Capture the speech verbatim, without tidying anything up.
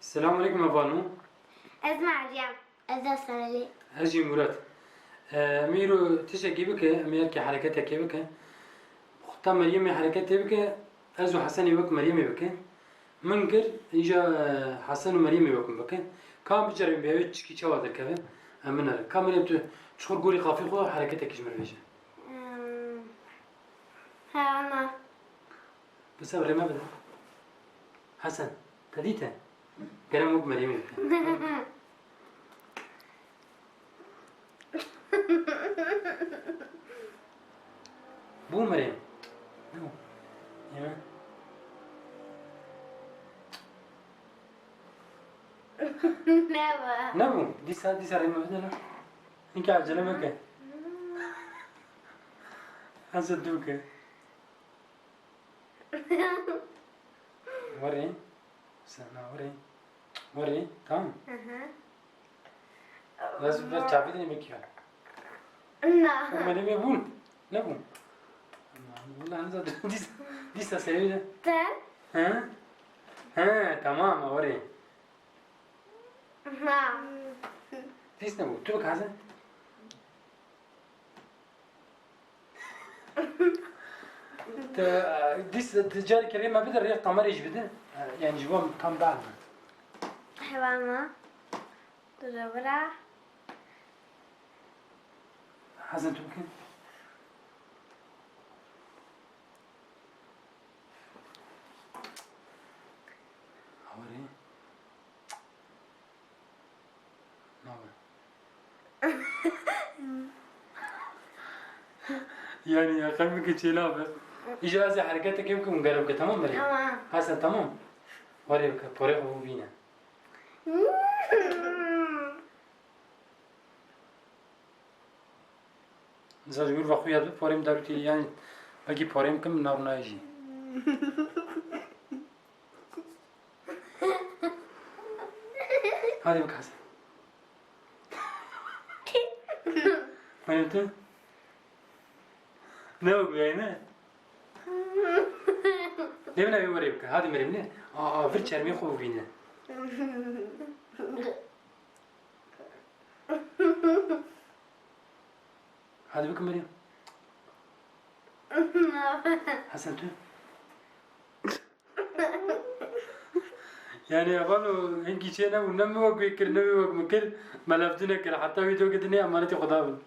Selamun aleyküm Evanu. Ez Meryem. Ez de Salih. Ez jî Murat. Em ê îro tiştekî bike, em ê herkê hereketekê bike. Te Meryemê hereketê bike, ez û Hesenê wek Meryemê bike. Min kir, îja, e, Hesen û Meryemê wek min bike. Ka em biceribin bê ew çikî çawa derkeve, em binere. Ka Meryem tu çiqur gorî qafî xwe hereketekî ji min re bêje. Em, he, ana. Bi ser rê me bide. Hesen, te dîte? Kerem wek Meryemê bike. Bû Meryem. Nebû. Yeme. Nebû. Nebû. Dîsa, dîsa rê me bide la. Hinkî acele meke. Ez ê dû ke. Werê. Sen na werê. Werê. Tamam. Hı hı. Lazım biraz çabuk dinlemek ya. Na. Ama ne mi bun? Ne bun? Wala hemza dîsa, dîsa seviye. Te? He? He, tamam, werê. Na. Dîs ne bu? Tu bak hazır. Te, dîs, te careke rê me bide, rê kamerê jî bide. Yani ji bo tam bal. Hewa me. Tu re bira. Hazır tu bikin. Hawarê. Nabe. Yani ya, qelbê ke çêla be. Îja ez ê hereketekê bikim, hûn gere bike, tamam mı? Tamam. Hasan, tamam. Warê bike, porê xwe bîne. Za ji wir ve xwe yad bi porê min darûtî, yani belkî porê min kim, nav nayê jî. Hadi bik Hasan. Hadi tu. Ne o guyayne? Ne bine bir oraya bak. Hadi Meryem ne? Aa, vir çermê xwe bîne. Hadi bakın Meryem. Hasan tu. Yani ya valo, hinkî çê nebû, ne min wek wê kir, ne wê wek min kir, me lefdû nekir. Heta wî do gidinê emanetê Xweda bin.